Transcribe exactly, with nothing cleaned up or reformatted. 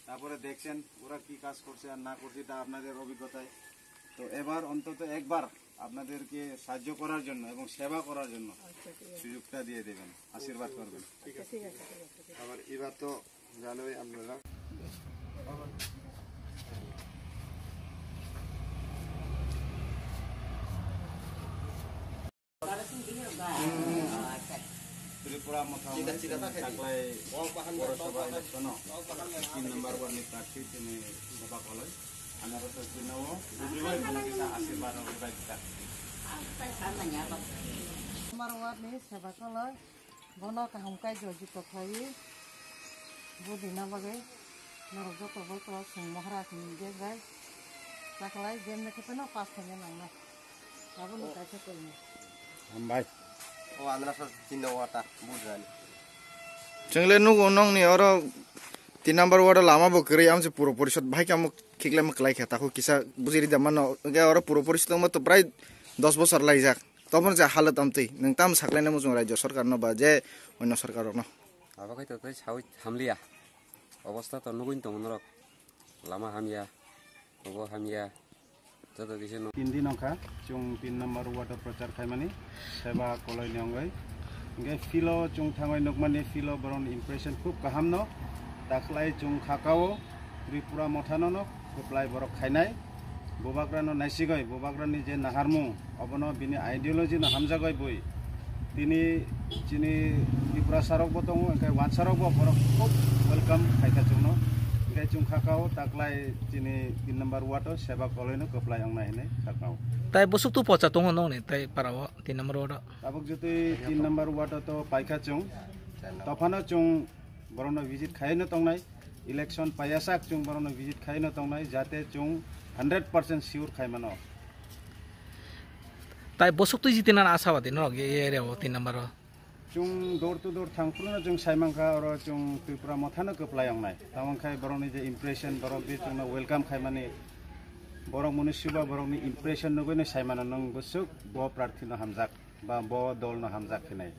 তারপরে দেখছেন ওরা কি কাজ করছে আর না করছে, এটা আপনাদের অভিজ্ঞতায়। তো এবার অন্তত একবার আপনাদেরকে সাহায্য করার জন্য এবং সেবা করার জন্য আচ্ছা, ঠিক আছে। সুযোগটা দিয়ে দেবেন, আশীর্বাদ করবেন। আচ্ছা, ঠিক আছে, ঠিক আছে, ঠিক আছে। আবার এবার তো জানোই আপনারা। Tripura Motha Taklai Porosobha election o tin number ward ni prarthi tini Seba Koloi. Anaro to tino o bujui bai bono kisa asirwad rok bai kisa. Number ward ni Seba Koloi. Bono kaham kai joyjukto khlaiwi. Bo dina bagwi norok joto bai to chwng mohra chwng gate bai. Taklai gate ni khe no pass khaina nangnai. Abono kaisa koi ni. Hambai. O andra sa tinno wata budra ni. Chwng le nugo nongni oro tin number ward o lama bo kwrwi, amse puro porishod bahai khe amo khiklai ma kwlai khe, takhuk kisa bujiri da mano. Ge oro puro porishod wngma to prai dos bosor laijak. Tobon je halat amtwi, nwng tamo saklaina muchung rajya sarkar no ba je onno sarkar rok no? Abo khai to tei sawi hamliya. Obostha to nugwi tongo norok. Lama hamya, obo hamya. Joto kisa no. Tin din wngkha, chwng tin number ward o prochar khaimani, Seba Koloi ni wngwi. Hingke filo chwng thangwi nukmani filo borokni impression khub kaham no. Taklai chwng khakao Tripura Motha no no kwplai borok khainai. Bubagra no naisigoi, bubagra ni je naharmung, obono bini ideology no hamjagoi bui. Tini chini Tiprasa rok bo tongo, hingke wansa rok bo borok khub welcome khaikha chwngno. Hingke chwng khakao taklai chini tin number ward o Seba Koloi no kwplai wngnai hinui khakao. Tai bwswk tu pocha tongo nongni tai para o tin number ward o? Tabuk jotoi tin number ward o to paikha chwng. Tophano chwng borokno visit khaino tongnai. Election paiyasak chwng borokno visit khaino tongnai, jate chwng hundred percent sure khaimano. Tai bosok twi jitina asabadi norok e area o tin number o. Chwng door to door thangphruno chwng saimankha, oro chwng Tripura Mothano kwplai wngnai. Tamoni khai borokni je impression, borok je chwngno welcome khaimani, borok munisiba borokni impression nugwino saimano nwng bwswk bo prarthino hamjak ba bo dolno hamjak hinwi.